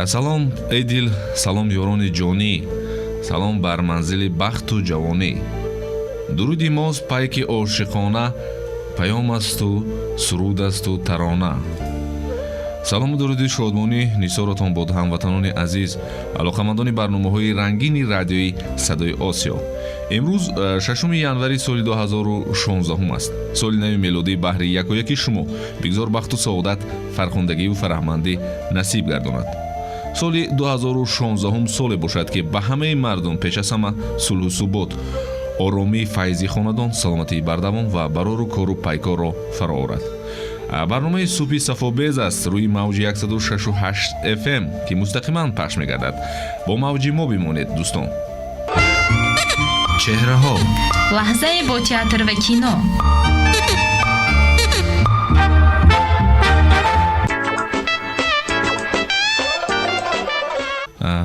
Салом, эй дил, салом, ёрони ҷонӣ, салом бар манзили бахту ҷавонӣ. Дуруди мост пайки ошиқона, паём асту суруд асту тарона. Салому дуруди шодмонӣ нисоротон бод, ҳамватанони азиз, алоқамандони барномаҳои рангини радиои Садои Осиё. Имрӯз 6 январи соли 2016 аст. Соли нави мелодӣ баҳри якояки шумо бигзор бахту саодат, фархундагию фараҳмандӣ насиб гардонад. Соли 2016 соле бошад, ки ба ҳамаи мардум пеш аз ҳама сулҳу субот, оромии файзи хонадон, саломатии бардавом ва барору кору пайкорро фаро орад. Барномаи Субҳи сафобез аст рӯи мавҷи 168 FM, ки мустақиман пахш мегардад. Бо мавҷи мо бимонед, дӯстон. Чеҳраҳо. Лаҳзае бо театр ва кино.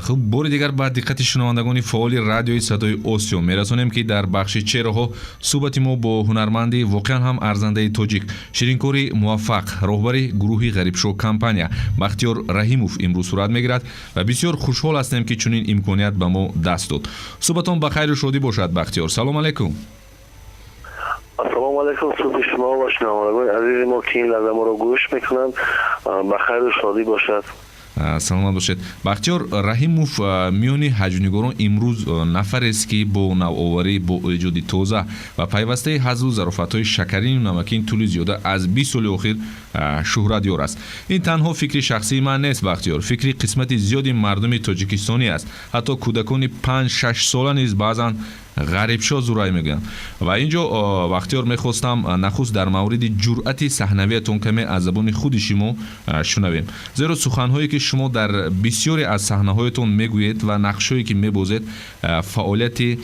Хуб, бори дигар ба диққати шунавандагони фаъоли радиои Садои Осиё мерасонем, ки дар бахши чеҳраҳо суҳбати мо бо ҳунарманди воқеан ҳам арзандаи тоҷик, ширинкори муваффақ, роҳбари гурӯҳи Ғарибшоҳ компания Бахтиёр Раҳимов имрӯз сурат мегирад ва бисёр хушҳол ҳастем, ки чунин имконият ба мо даст дод. Суҳбатон ба хайру шодӣ бошад, Бахтиёр. Салому алайкум. Ассалому алайкум, субҳи шумо ва шунавандагони азизи мо, ки ин лаҳза моро гӯш мекунанд, ба хайру шодӣ бошад. Саломат бошед. Бахтиёр Раҳимов миёни ҳаҷвнигорон имрӯз нафарест, ки бо навоварӣ, бо эҷоди тоза ва пайвастаи ҳазлу зарофатҳои шакарину намакин тӯли зиёда аз 20 соли охир шӯҳратёр аст. Ин танҳо фикри шахсии ман нест, Бахтиёр, фикри қисмати зиёди мардуми тоҷикистонӣ аст. Ҳатто кӯдакони 5-6 сола низ баъзан Ғарибшоҳ зурай мегӯянд. Ва ин ҷо, Бахтиёр, мехостам нахуст дар мавриди ҷуръати саҳнавиятон каме аз забони худи шумо шунавем, зеро суханҳое, ки шумо дар бисёре аз саҳнаҳоятон мегӯед ва нақшҳое, ки мебозед, фаъолияти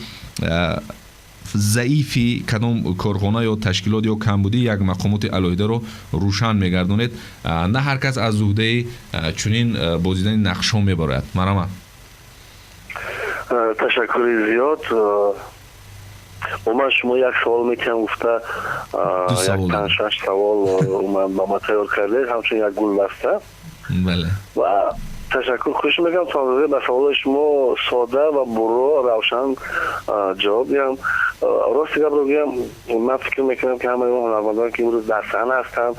заифи кадом корхона ё ташкилот ё камбудии як мақомоти алоҳидаро рӯшан мегардонед. На ҳар кас аз уҳдаи чунин бозидани нақшҳо мебарояд. Марҳамат. Ташаккури зиёд. Умуман, шумо як савол метиҳам гуфта, як панҷ шаш савол умуман ба ма тайёр кардед, ҳамчун як гулдаста. Бале. Ва ташаккур хуш мекунам, то андоза ба саволои шумо сода ва бурро, равшан ҷавоб диҳам. Рости гапро гӯям, ман фикр мекунам, ки ҳамаи он ҳунармандон, ки имрӯз дар саҳна ҳастанд,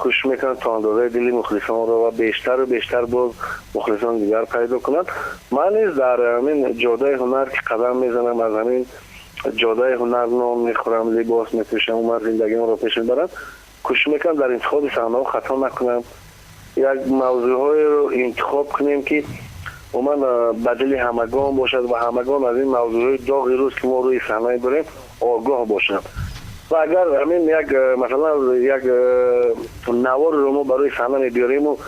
кӯшиш мекунанд то андозаи дили мухлисонро ва бештару бештар боз мухлисони дигар пайдо кунанд. Ман низ дар ҳамин ҷодаи ҳунар, ки қадам мезанам, аз ҳамин ҷодаи ҳунар нон мехӯрам, либос мепӯшам, умуман зиндагиамро пеш мебарам, кӯшиш мекунам дар интихоби саҳнаҳо хато накунам, як мавзӯъҳоеро интихоб кунем, ки умуман ба дили ҳамагон бошад ва ҳамагон аз ин мавзӯъҳои доғи рӯз, ки мо рӯи саҳна мебарем, огоҳ бошанд. Ва агар ҳамин як, масалан, як наворро мо барои саҳна мебиёрему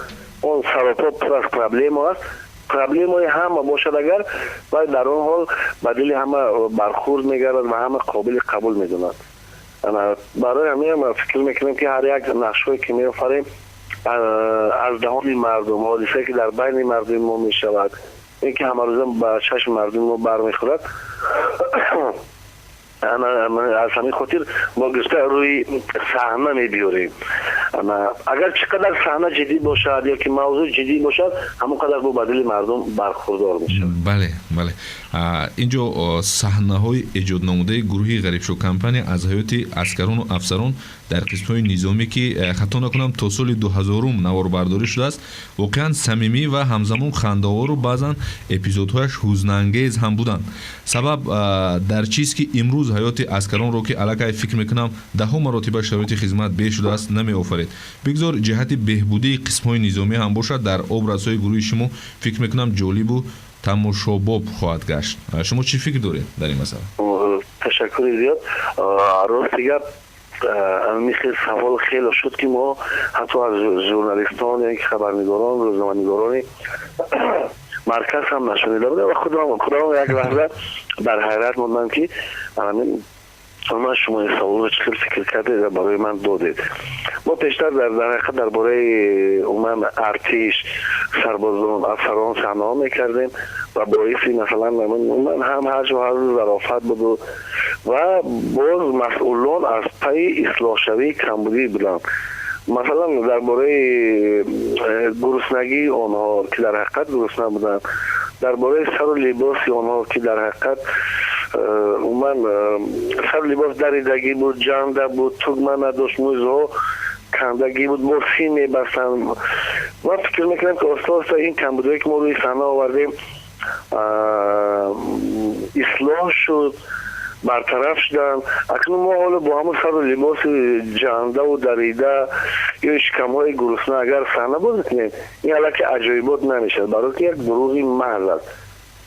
он саропо пур аз проблема аст, проблемаи ҳама бошад агар, вай дар он ҳол ба дили ҳама бархӯрд мегардад ва ҳама қобили қабул медонад. Барои ҳамин фикр мекунем, ки ҳар як нақшҳое, ки меофарем, аз даҳони мардум, ҳодисае, ки дар байни мардуми мо мешавад, ин ки ҳамарӯза ба чашми мардуми мо бармехӯрад, аз ҳамин хотир мо гирифта рӯи саҳна мебиёрем. Агар чӣ қадар саҳна ҷиддӣ бошад ё ки мавзӯъ ҷиддӣ бошад, ҳамон қадар бо ба дили мардум бархӯрдор мешавад. Бале, инҷо саҳнаҳои эҷоднамудаи гурӯҳи Ғарибшоҳ компания аз ҳаёти аскарону афсарон дар қисмҳои низомӣ, ки хато накунам, то соли 2000-ум наворбардорӣ шудааст, воқеан самимӣ ва ҳамзамон хандаовору баъзан эпизодҳояш ҳузнангез ҳам буданд. Сабаб дар чист, ки имрӯз ҳаёти аскаронро, ки аллакай, фикр мекунам, даҳо маротиба шароити хизмат беҳ шудааст, намеофаред? Бигзор ҷиҳати беҳбудии қисмҳои низомӣ ҳам бошад, дар образҳои гурӯҳи шумо, фикр мекунам, ҷолибу тамошобоб хоҳад гашт. Шумо чӣ фикр доред дар ин масъала? Ташаккури зиёд. Рости гап, ҳамин савол хеле шуд, ки мо ҳатто аз журналистон ё ки хабарнигорон, рӯзноманигорони марказ ҳам нашунида будем ва худам як лаҳза дар ҳайрат мондам, ки ман шумо ин саволро чӣ хел фикр кардед ва барои ман додед. Мо пештар дар ҳақиқат дар бораи умуман артиш, сарбозон, афсарон саҳнаҳо мекардем ва боиси, масалан, умуман ҳам ҳаҷву ҳазлу зарофат буду ва боз масъулон аз пайи ислоҳшавии камбудӣ буданд. Масалан, дар бораи гуруснагии онҳо, ки дар ҳақиқат гурусна буданд, дар бораи сару либоси онҳо, ки дар ҳақиқат умуман сару либос даридагӣ буд, ҷанда буд, тугма надошт, мӯзҳо кандагӣ буд, бо сим мебастанд. Ман фикр мекунам, ки оста оста ин камбудое, ки мо рӯи саҳна овардем, ислоҳ шуд, бартараф шуданд. Акнун мо ҳоло бо ҳамон сару либоси ҷандаву дарида ё шикамҳои гурусна агар саҳна боз мекунем, ин аллакай аҷоибот намешавад, барое ки як дурӯғи маҳз аст.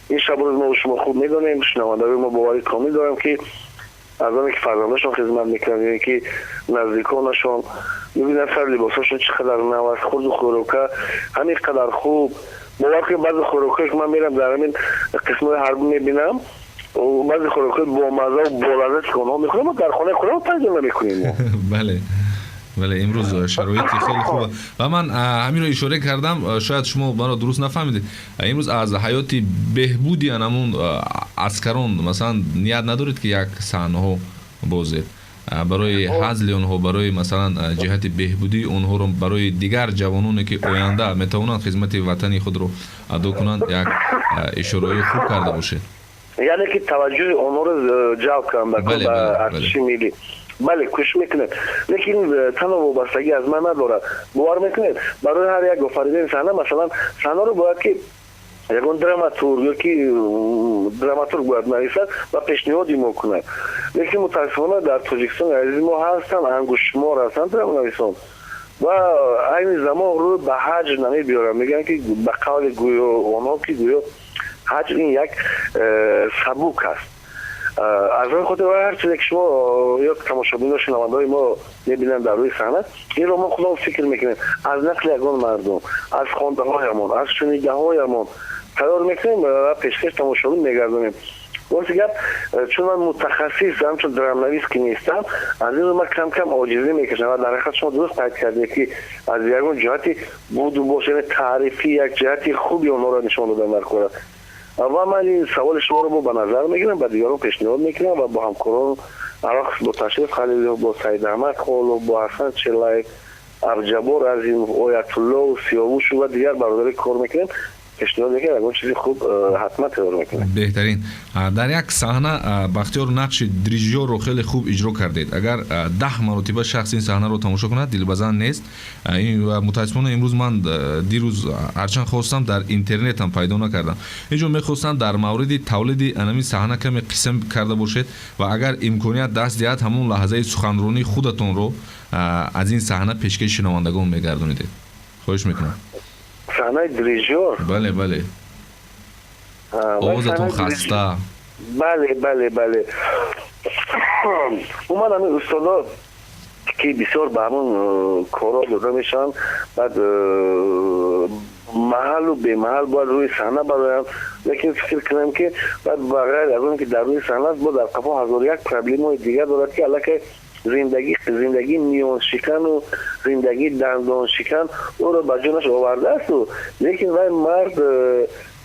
Ин шабу рӯз мо шумо хуб медонем, шунавандаҳои мо боварӣ комил дорам, ки аз оне ки фарзандашон хизмат мекунанд ё ки наздиконашон мебинанд, сару либосҳошон чӣ қадар нав аст, хурду хӯрока ҳамин қадар хуб. Бовар кунед, баъзе хӯрокҳое, ки ман мерам дар ҳамин қисмҳои ҳарбӣ мебинам, баъзе хӯрокҳои бомаза ва болаззате, ки онҳо мехӯранд, мо дар хонаи худамон пайдо намекунем. Бале, имрӯз шароити хеле хуб ва ман ҳаминро ишора кардам, шояд шумо маро дуруст нафаҳмидед. Имрӯз аз ҳаёти беҳбуди анамун аскарон, масалан, ният надоред, ки як саҳнаҳо бозед барои ҳазли онҳо, барои, масалан, ҷиҳати беҳбудии онҳоро, барои дигар ҷавононе, ки оянда метавонанд хизмати ватани худро адо кунанд, як ишораҳои хуб карда бошед? Яъне ки таваҷҷӯҳи онҳоро ҷалб кунам ба артиши миллӣ. Бале, кӯшиш мекунем, лекин танҳо вобастагӣ аз ман надорад. Бовар мекунед, барои ҳар як офаридани саҳна, масалан, саҳнаро бояд ки ягон драматург ё ки драматург бояд нависад ва пешниҳоди мо кунад. Лекин мутаассифона дар Тоҷикистони азизи мо ҳастанд, ангуштшумор ҳастанд драманависон ва айни замон рӯ ба ҳаҷв намебиёранд. Мегӯянд, ки ба қавли гӯё онҳо, ки гӯё ҳаҷв ин як сабук аст. Аз он хотир ҳар чизе, ки шумо ё тамошобино, шунавандаҳои мо мебинанд дар рӯи саҳна, инро мо худамон фикр мекунем, аз нақли ягон мардум, аз хондаҳоямон, аз шунидаҳоямон тайёр мекунем ва пешкаш тамошобин мегардонем. Рости гап, чун ман мутахассис ҳамчун драмнавис ки нестам, аз ин ман кам кам оҷизӣ мекашам. Ва дар ҳақиқат шумо дуруст қайд кардед, ки аз ягон ҷиҳати буду бош, яъне таърифӣ, як ҷиҳати хуби онҳоро нишон додан дар кор аст. Ва ман ин саволи шуморо бо ба назар мегирам, ба дигарон пешниҳод мекунам ва бо ҳамкорон, алахусус бо Ташриф Халилов, бо Саидаҳмад Холов, бо Ҳасан Челаев, Абҷабор Азимов, Оятулло Сиёвушу ва дигар бародаре кор мекунем, пешниҳод мекунем, ягон чизи хуб ҳатман тайёр мекунем. Беҳтарин. Дар як саҳна, Бахтиёр, нақши дирижёрро хеле хуб иҷро кардед. Агар 10 маротиба шахс ин саҳнаро тамошо кунад, дилбазан нест. Мутаассифона, имрӯз ман дирӯз ҳарчанд хостам, дар интернетам пайдо накардам. Инҷо мехостам дар мавриди тавлиди анамин саҳна каме қисса карда бошед ва агар имконият даст диҳад, ҳамон лаҳзаи суханронии худатонро аз ин саҳна пешкаши шунавандагон мегардонидед. Хоҳиш мекунам. Саҳнаи дирижёр? Бале, овозатон хаста. Бале, умуман ҳамин устодо, ки бисёр ба ҳамон корҳо дода мешаванд, баъд маҳаллу бемаҳал бояд рӯи саҳна бароянд. Лекин фикр кунам, ки баъд ба ғайр аз он ки дар рӯи саҳна аст, бо дар қафо ҳазору як проблемаҳои дигар дорад, ки аллакай зиндагии миёншикану зиндагии дандоншикан ӯро ба ҷонаш овардаасту. Лекин вай мард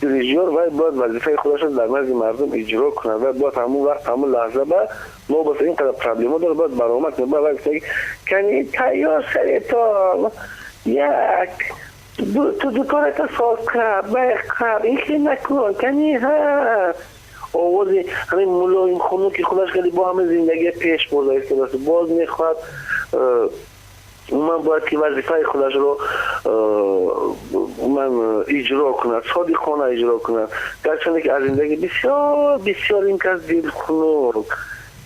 дирижёр, вай бояд вазифаи худашро дар назди мардум иҷро кунад. Вай бояд ҳамон вақт, ҳамон лаҳза ба нобаста ин қадар проблема дорад, бояд баромад кунад. Бояд вай гуфта: «Кани, тайёр шаветон, як ту дукората соз кар, байқар, ин хел накун, кани ҳа». Овози ҳамин мулоим, хунуки худаш кади бо ҳамин зиндагия пеш бурда истодааст. Боз мехоҳад, умуман бояд ки вазифаи худашро умуман иҷро кунад, содиқона иҷро кунад, гарчанде ки аз зиндагӣ бисёр бисёр ин кас дилхунук.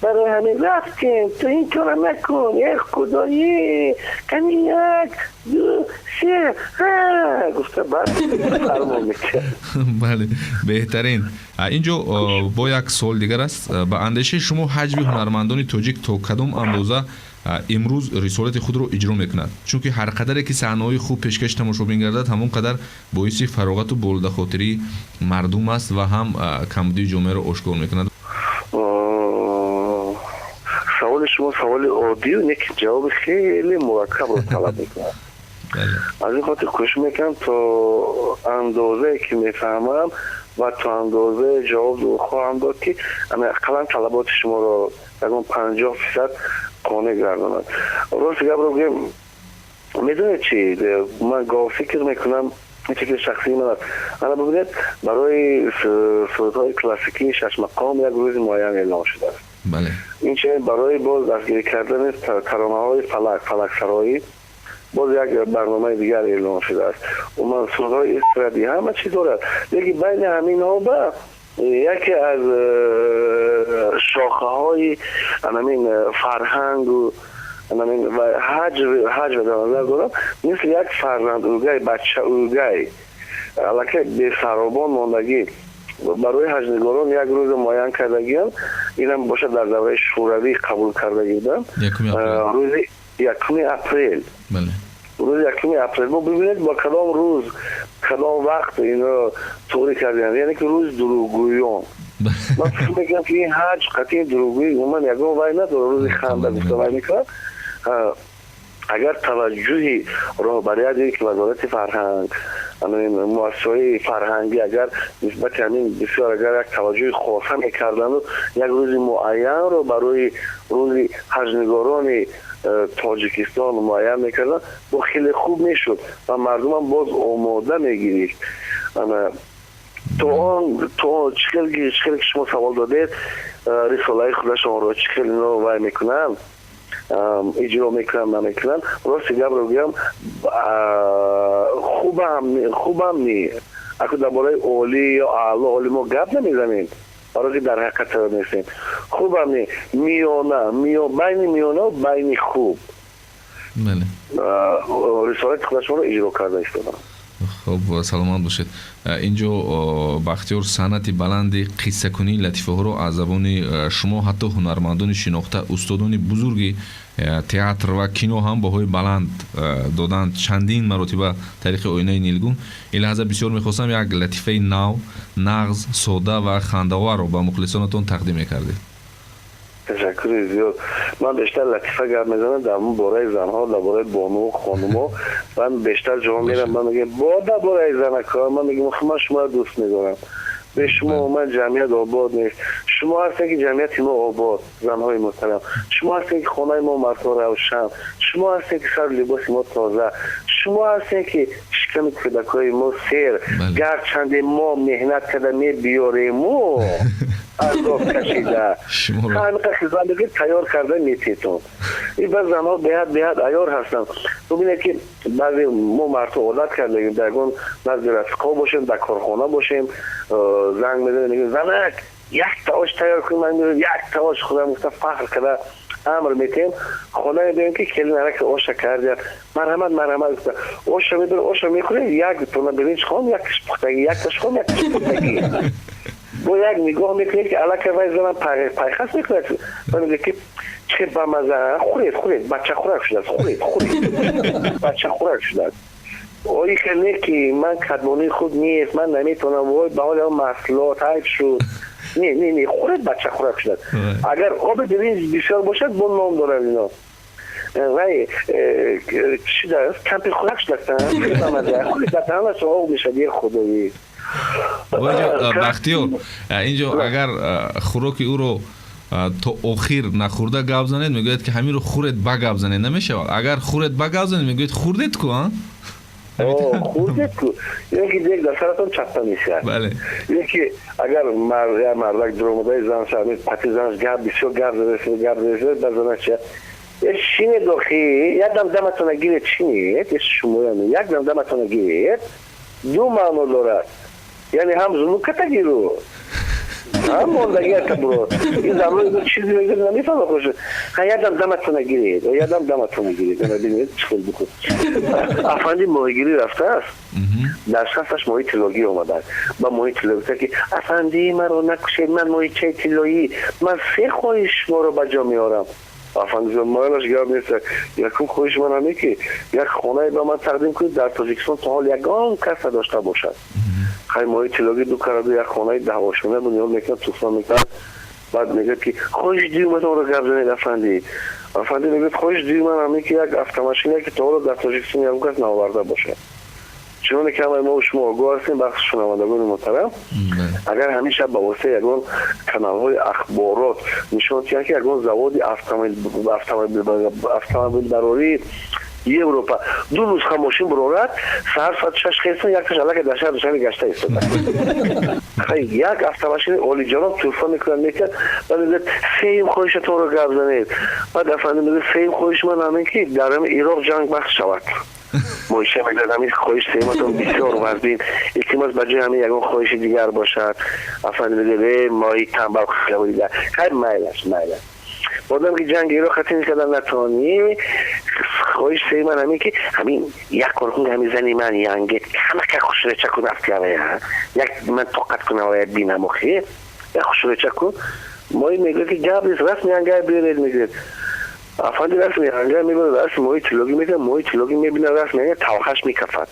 Барои ҳамин рафтем: «Ту ин кора накун, э худоӣ, кани, як, ду, се, ҳа», гуфта, баъд фармон мекард. Бале, беҳтарин. Инҷо бо як суол дигар аст. Ба андешаи шумо, ҳаҷви ҳунармандони тоҷик то кадом андоза имрӯз рисолати худро иҷро мекунад? Чунки ҳар қадаре ки саҳнаҳои хуб пешкаши тамошобин гардад, ҳамон қадар боиси фароғату болидахотирии мардум аст ва ҳам камбудии ҷомеаро ошкор мекунад. Саволи шумо саволи оддию, лекин ҷавоби хеле мураккабро талаб мекунад. Аз ин хотир кӯшиш мекунам то андозае ки мефаҳмам ва то андозае ҷавоб хоҳам дод, ки ақаллан талаботи шуморо ягон 50% қонеъ гардонад. Рости гапро гӯем. Медонед чи, ман гоҳ фикр мекунам, ин фикри шахсии ман аст. Ана бибинед, барои сурудҳои классикии шашмақом як рӯзи муайян эълон шудааст. Инчунин барои боз дастгирӣ кардани таронаҳои фалак, фалаксароӣ боз як барномаи дигар эълон шудааст. Умуман, сурудҳои эстрадӣ, ҳама чиз дорад, лекин байни ҳаминҳо ба яке аз шохаҳои анамин фарҳангу анамин ва ҳаҷв дар назар дорам, мисли як фарзанд ӯгай, бача ӯгай, аллакай бесаробон мондагӣ, барои ҳаҷнигорон як рӯзи муайян кардагиам. Инам бошад, дар давраи Шӯравӣ қабул кардагӣ будам, рӯзи 1 апрел. Рӯзи 1 апрел. Мо бибинед, бо кадом рӯз, кадом вақт ино туғрӣ кардем, яъне ки рӯзи дурӯғгӯён. Ман фикр мекунам, ки ин ҳаҷв қатъи дурӯғгӯӣ умуман ягон вай надорад. Рӯзи ханда гуфта вай мекунад. Агар таваҷҷӯҳи роҳбарият, ки Вазорати фарҳанг, муассисаҳои фарҳангӣ, агар нисбати ҳамин бисёр агар як таваҷҷӯҳи хоса мекарданду як рӯзи муайянро барои рӯзи ҳаҷнигорони Тоҷикистон муайян мекарданд, бо хеле хуб мешуд ва мардумам боз омода мегирифт. То он то чӣ хеле ки шумо савол додед, рисолаи худашонро чӣ хел ино вай мекунанд, иҷро мекунанд, намекунанд, рости гапро гӯям, хубам не. Аку дар бораи олӣ ё аъло, ҳоли мо гап намезанем, барое ки дар ҳақиқат нестем. Хубам не, миёна, байни миёна, байни хуб рисолати худашонро иҷро карда истоданд. Хуб, саломат бошед. Инҷо, Бахтиёр, санъати баланди қиссакунии латифаҳоро аз забони шумо ҳатто ҳунармандони шинохта, устодони бузурги театр ва кино ҳам баҳои баланд доданд чандин маротиба тариқи оинаи нилгун. Ин лаҳза бисёр мехостам, як латифаи нав, нағз, сода ва хандаоварро ба мухлисонатон тақдим мекардед. Ташаккури зиёд. Ман бештар латифа гап мезанам дар бораи занҳо, дар бораи бону, хонумо. Ман бештар ҷо мерам, ман мегӯям бо дар бораи занакҳо, ман мегӯям: ман шуморо дӯст медорам, бе шумо ман ҷамъият обод нест. Шумо ҳастед, ки ҷамъияти мо обод. Занҳои муҳтарам, шумо ҳастед, ки хонаи мо мардҳо равшан, шумо ҳастед, ки сару либоси мо тоза, шумо ҳастед, ки шиками кӯдакҳои мо сер. Гарчанде мо меҳнат карда мебиёрему, азоб кашида, ҳамиқа хизмат тайёр карда мететон. И баъз занҳо беҳад беҳад аёр ҳастанд. Бубинед, ки баъзе мо мардҳо одат кардагим, дар ягон назди рафиқҳо бошем, дар корхона бошем, занг мезанем, мегӯем: «Занак, якта ош тайёр кун». Ман мегӯям: «Якта ош худам», гуфта, фахр карда амр метиҳем. Хона мебинем, ки келин араки оша кардиям. «Марҳамат, марҳамат», гуфта, оша мебарем, оша мехӯрем. Як тона биринҷ хом, якаш пухтагӣ, якташ хом, якаш пухтагӣ. Бо як нигоҳ мекунед, ки аллакай вай занам пайхас мекунад ва мегӯяд, ки чӣ бамаза, хӯред, хӯред, бачахӯрак шудааст, хӯред, хӯред, бачахӯрак шудааст. Ой, хел не, ки ман кадбонуи худ нест, ман наметавонам, вой, ба ҳоли он маҳсулот ҳайф шуд. Не, не, не, хӯред, бачахӯрак шудааст. Агар оби биринҷ бисёр бошад, бо ном дорад ино, вай чӣ шудааст, кампир хӯрак шудааст, хӯред, дар даҳанаш об мешавад, е худоӣ. Бахтиёр, инҷо агар хӯроки ӯро то охир нахӯрда гап занед, мегӯяд, ки ҳаминро хӯред, ба гап занед, намешавад. Агар хӯред, ба гап занед, мегӯяд: «Хӯрдед ку?» Хӯрдед ку, яки дег дар саратон чаппа мешавад. Яки агар як мардак дуромадаи зан пати занаш гап бисёр гап зада, гап зада, ба занаш чия: «Шинед охи, як дам даматона гиред, шинед, шумоям як дам даматона гиред». Ду маъно дорад, яъне ҳам зунуката гиру, ҳам мондагията буро. Ин занҳо чизе мегӯяд, намефаҳмад хоша. Ха, якдам даматона гиред, якдам даматона гиред. Бинед, чӣ хел бикун. Афанди моҳигирӣ рафтааст, дар шасташ моҳи тиллогӣ омадааст. Ба моҳи тилло гуфта, ки: «Афандӣ, маро накушед, ман моҳичаи тиллоӣ, ман се хоҳиш шуморо ба ҷо меорам». Афанди: «Майлаш, гап нест. Якум хоҳиши ман ҳаме, ки як хонае ба ман тақдим кунед, дар Тоҷикистон то ҳол ягон кас надошта бошад». Хай, моҳи тиллогӣ ду караду як хонаи даҳошона бунёд мекунад, туҳфа мекунад. Баъд мегӯяд, ки: «Хоҳиши дуюматонро гап занед, афандӣ». Афандӣ мегӯяд: «Хоҳиши дуюм ман ҳаме, ки як автомашине, ки то ҳоло дар Тоҷикистон ягон кас наоварда бошад». Чуноне ки ҳамаи мо шумо огоҳ ҳастем, бахши шунавандагони муҳтарам, агар ҳамин шаб ба воситаи ягон каналҳои ахборот нишон диҳанд, ки ягон заводи автомобилбарории Европа ду нусха мошин бурорад, саҳар соати 6 хестан, якташ аллакай дар шаҳр Душанбе гашта истода. Як автомашини олиҷаноб тӯҳфа мекунад, мекунад. Баъд мегӯяд: «Сеюм хоҳишатонро гап занед». Баъд афанди мегӯяд: «Сеюм хоҳиши ман ҳамин, ки дар ҳамин Ироқ ҷанг бахш шавад». Моиша мегӯяд: «Ҳамин хоҳиш сеюматон бисёр вазбин, илтимос, ба ҷои ҳамин ягон хоҳиши дигар бошад». Афанди мегӯяд: «Э, мои тамбал, хай, майлаш, майлаш, одам ки ҷанги Ироқ хатм кардан натонӣ, хоҳиш сеюм ман ҳамин, ки ҳамин як кор кун, ҳамин зани ман янге камака хушрӯча кун, афтиавая, як ман тоқат кунам, ая бинам, охи як хушрӯча кун». Мои мегӯяд, ки гап нест, расми янгая биёред, мегӯяд. Афанди расми янгая мебарад, расми мои тиллогӣ мекунад. Мои тиллогӣ мебинад расми янга, талхаш мекафад: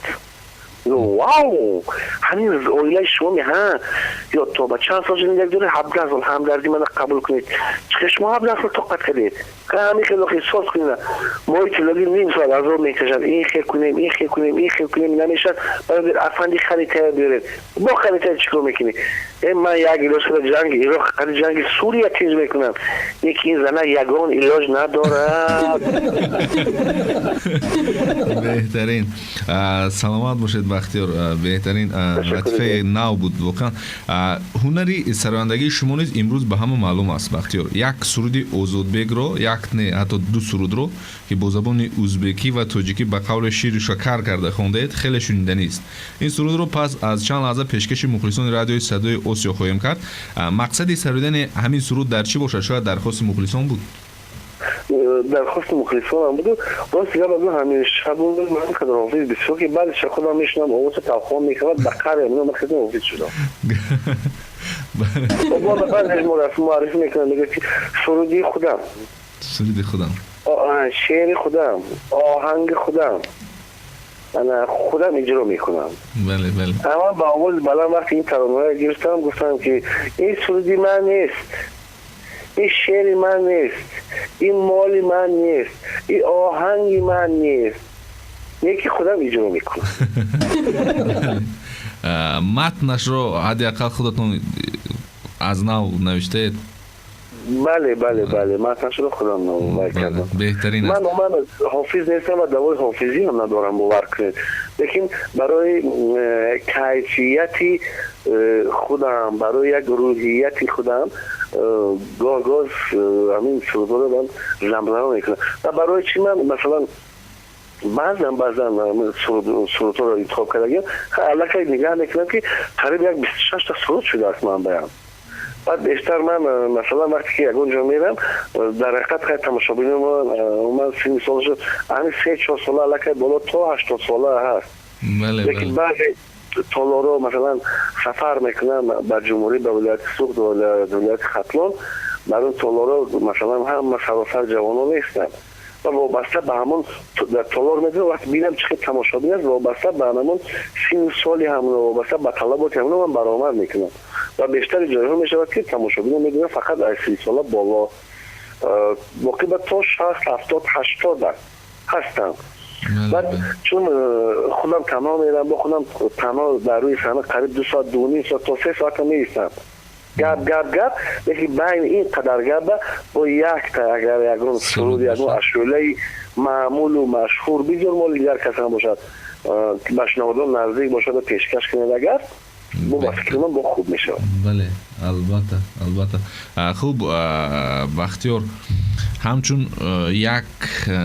«Вау, ҳамин оилаи шумо ми ҳа ё тоба, чанд сол шуд як доред?» 17 сол. Ҳамдарди мана қабул кунед, чӣ шумо 17 сол тоқат кардед, ҳамин хел охи соз кунед». Мои тиллогӣ ним соат азоб мекашад: ин хел кунем, ин хел кунем, ин хел кунем, намешавад. Баъд: «Афанди, харитая биёред». «Бо харитая чӣ кор мекунӣ?» «Э, ман як илоҷ када, ҷанги Ироқ, қади ҷанги Сурия тинҷ мекунам, лекин ин зана ягон илоҷ надорад». Беҳтарин, саломат бошед, Бахтиёр, беҳтарин латифаи нав буд воқеан. Ҳунари сарояндагии шумо низ имрӯз ба ҳама маълум аст, Бахтиёр. Як суруди Озодбекро, як не, ҳатто ду сурудро, ки бо забони узбекӣ ва тоҷикӣ ба қавли ширу шакар карда хондаед, хеле шуниданист. Ин сурудро пас аз чанд лаҳза пешкаши мухлисони радиои Садои Осиё хоҳем кард. Мақсади сароидани ҳамин суруд дар чӣ бошад? Шояд дархости мухлисон буд? Дархости мухлисонам буду, рост гап, аз ҳамин шаб ман қадар ҳофиз бисёр, ки баъди ша худам мешунам, овози талхон мекунад, ба қаре ман хеле ҳофиз шудам. Баъзе муаррифӣ мекунам, мегӯяд, ки суруди худам, суруди худам, шеъри худам, оҳанги худам, ана худам иҷро мекунам. Бале, бале. Аммо ба овози баланд вақти ин таронаҳоя гирифтам, гуфтам, ки ин суруди ман нест, ин шеъри ман нест, ин моли ман нест, ин оҳанги ман нест, яке худам иҷро мекунам. Матнашро ҳадди ақал худатон аз нав навиштаед? Бале, матнашро худам навай кардам. Беҳтарин. Ман ҳофиз нестам ва давои ҳофизӣ ҳам надорам, бовар кунед, лекин барои кайфияти худам, барои як рӯҳияти худам гоҳ гоҳ ҳамин сурудҳоро ман замзама мекунам. Ва барои чӣ ман, масалан, баъзан сурудҳоро интихоб кардагиам, аллакай нигаҳ мекунам, ки қариб як 26-та суруд шудааст манбаям. Баъд бештар ман, масалан, вақте ки ягон ҷо мерам, дар ҳақиқат, хай, тамошобинои ман синни солашо ҳамин 3-4 сола аллакай боло то 80 сола ҳаст. Лекин баъзе толоро, масалан, сафар мекунам ба ҷумҳурӣ, ба вилояти Суғд, вилояти Хатлон, бар он толоро, масалан, ҳама саросар ҷавонон нестанд ва вобаста ба ҳамон дар толор медонам, вақте бинам чӣ хел тамошобин аст, вобаста ба ҳамон синну соли ҳамон, вобаста ба талаботи ҳамон ман баромад мекунам. Ва бештари ҷойҳо мешавад, ки тамошобинон медонам фақат аз 30 сола боло, боқӣ ба то 60, 70, 80 ҳастанд. Баъд чун худам танҳо мерам, бо худам танҳо дар рӯи саҳна қариб 2 соат, 2.5 соат то 3 соата меистам, гап, гап, гап, лекин байни ин қадар гапа бо якта агар ягон суруд, ягон ашӯлаи маъмулу машҳур, бигзор моли дигар кас ҳам бошад, ба шунавандон наздик бошаду пешкаш кунед агар, бо ба фикри ман бо хуб мешавад. Бале, албатта, албатта. Хуб, Бахтиёр, ҳамчун як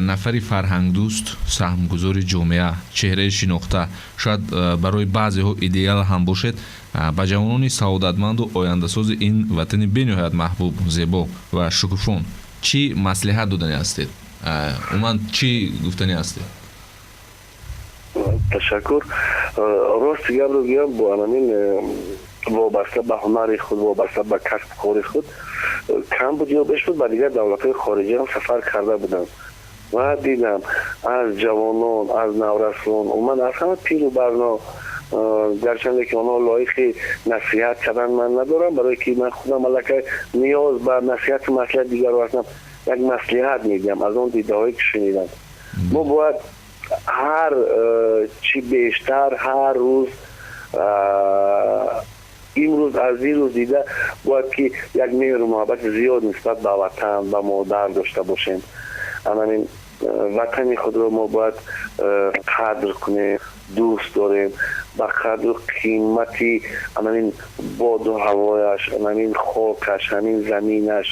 нафари фарҳангдӯст, саҳмгузори ҷомеа, чеҳраи шинохта, шояд барои баъзеҳо идеал ҳам бошед, ба ҷавонони саодатманду ояндасози ин ватани бениҳоят маҳбуб, зебо ва шукуфон чӣ маслиҳат додани ҳастед? Умуман, чӣ гуфтанӣ ҳастед? Ташаккур. Рости гапро гӯям, бо анамин вобаста ба ҳунари худ, вобаста ба касбу кори худ, кам буд ё беш буд, ба дигар давлатҳои хориҷӣ ҳам сафар карда будам ва дидам аз ҷавонон, аз наврасон, умуман аз ҳама пиру барно, гарчанде ки онҳо лоиқи насиҳат кардан ман надорам, барое ки ман худам аллакай ниёз ба насиҳату маслиҳат дигарро ҳастам, як маслиҳат медиҳам аз он дидаҳое ки шунидам: мо бояд ҳар чӣ бештар ҳар рӯз, имрӯз аз дирӯз дида, бояд ки як меҳру муҳаббати зиёд нисбат ба ватан, ба модар дошта бошем. Анамин Ватани худро мо бояд қадр кунем, дӯст дорем, ба қадру қимати анамин боду ҳавояш, анамин хокаш, ҳамин заминаш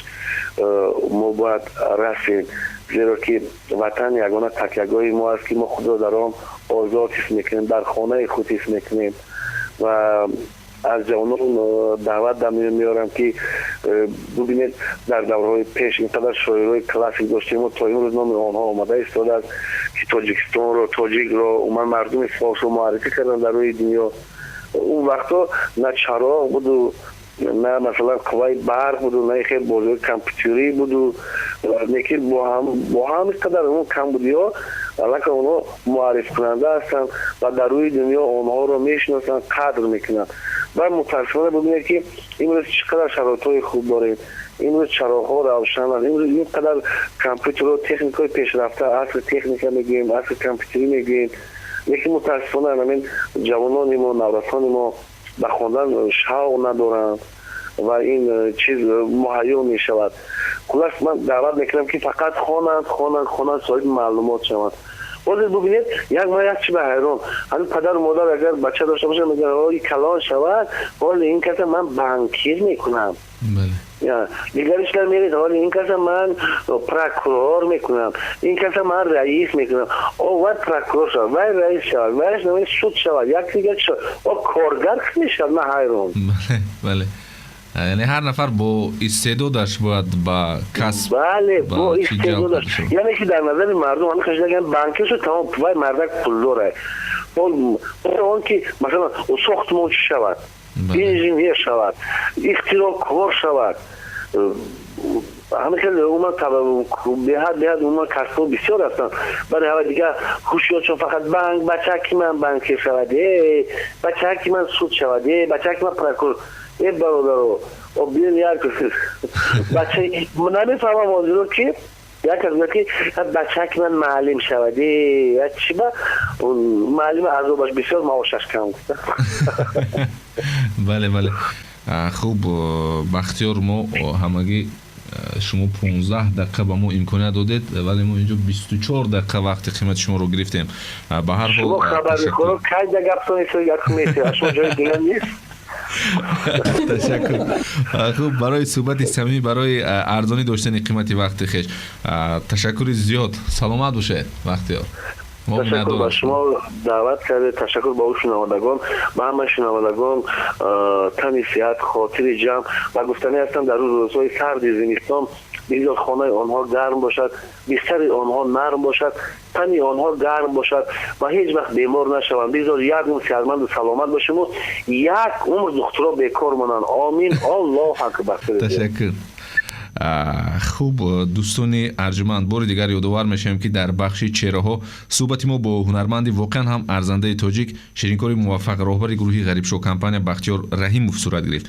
мо бояд расем, зеро ки ватан ягона такягоҳи мо аст, ки мо худро дар он озод ҳис мекунем, дар хонаи худ ҳис мекунем. Ва аз ҷавонон даъват меорам, ки бубинед, дар давраҳои пеш ин қадар шоирои классик доштем, то имрӯз номи онҳо омада истодааст, ки Тоҷикистонро, тоҷикро, умуман мардуми форсро муаррифӣ карданд дар рӯи дунё. Он вақтҳо на чароғ буду, на, масалан, қувваи барқ буду, на хел бозиҳои компютерӣ буду, лекин бо ҳамин қадар он камбудиҳо аллакай онҳо муаррифкунанда ҳастанд ва дар рӯи дунё онҳоро мешиносанд, қадр мекунанд. Ва мутаассифона бибинед, ки имрӯз чӣ қадар шароитҳои хуб дорем, имрӯз чароғҳо равшананд, имрӯз ин қадар компютеро, техникаҳои пешрафта, асри техника мегӯем, асри компютерӣ мегӯем, лекин мутаассифона ҳамин ҷавонони мо, наврасони мо ба хондан шавқ надоранд ва ин чиз муҳайё мешавад. Хуллас, ман даъват мекунам, ки фақат хонанд, хонанд, хонанд, соҳиби маълумот шаванд. Ҳозир бубинед, як ман як чи ба ҳайрон: ҳамин падару модар агар бача дошта бошад, мегӯянд: «Ой, калон шавад, ҳоли ин каса ман банкир мекунам». Дигаришдар меред: «Ҳоли ин каса ман прокурор мекунам, ин каса ман раис мекунам». О, вай прокурор шавад, вай раис шавад, вай суд шавад, як дигар шавад, о коргар ки мешавад? Ман ҳайрон. Бале, яъне ҳар нафар бо истеъдодаш бояд ба касб. Бале, бо истеъдодаш. Яъне ки дар назари мардум ҳамин хашидаган: банкир шуд, тамом, вай мардак пулдора. Он ки, масалан, сохтмончӣ шавад, инженер шавад, ихтироъкор шавад, ҳамин хел умуман беҳад беҳад умуман касбҳо бисёр ҳастанд. Барои ҳава дигар ҳушёрчон фақат банк, бачаки ман банкир шавад, э бачаки ман суд шавад, э бачаки ман прокурор. Э бародаро, биён, як бача намефаҳмам ҳозиро, ки як кас гӯяд, ки бачаки ман муаллим шавад. Э чи ба муаллими азобаш бисёр, маошаш кам гуфта. Бале, хуб, Бахтиёр, мо ҳамагӣ шумо 15 дақиқа ба мо имконият додед, вале мо инҷо 24 дақиқа вақти қимати шуморо гирифтем. Ба ҳар ҳол, шумо хабарнигоро кайда гаптон шумо ҷои дигар нест. Ташаккур. Хуб, барои суҳбати самимӣ, барои арзонӣ доштани қимати вақти хеш ташаккури зиёд. Саломат бошед, Бахтиёр. Ташаккур ба шумо, даъват кардед. Ташаккур ба ӯ шунавандагон, ба ҳамаи шунавандагон тани сиҳат, хотири ҷамъ. Ва гуфтанӣ ҳастам, дар рӯзҳои сарди зимистон бигзор хонаи онҳо гарм бошад, бистари онҳо нарм бошад, тани онҳо гарм бошад ва ҳеҷ вақт бемор нашаванд. Бигзор як умр сиҳатманду саломат бошему як умр духтуро бекор монанд. Омин, Аллоҳу акбар. Ташаккур. Хуб, дӯстони арҷуманд, бори дигар ёдовар мешавем, ки дар бахши чеҳраҳо суҳбати мо бо ҳунарманди воқеан ҳам арзандаи тоҷик, ширинкори муваффақ, роҳбари гурӯҳи Ғарибшо компания Бахтиёр Раҳимов сурат гирифт.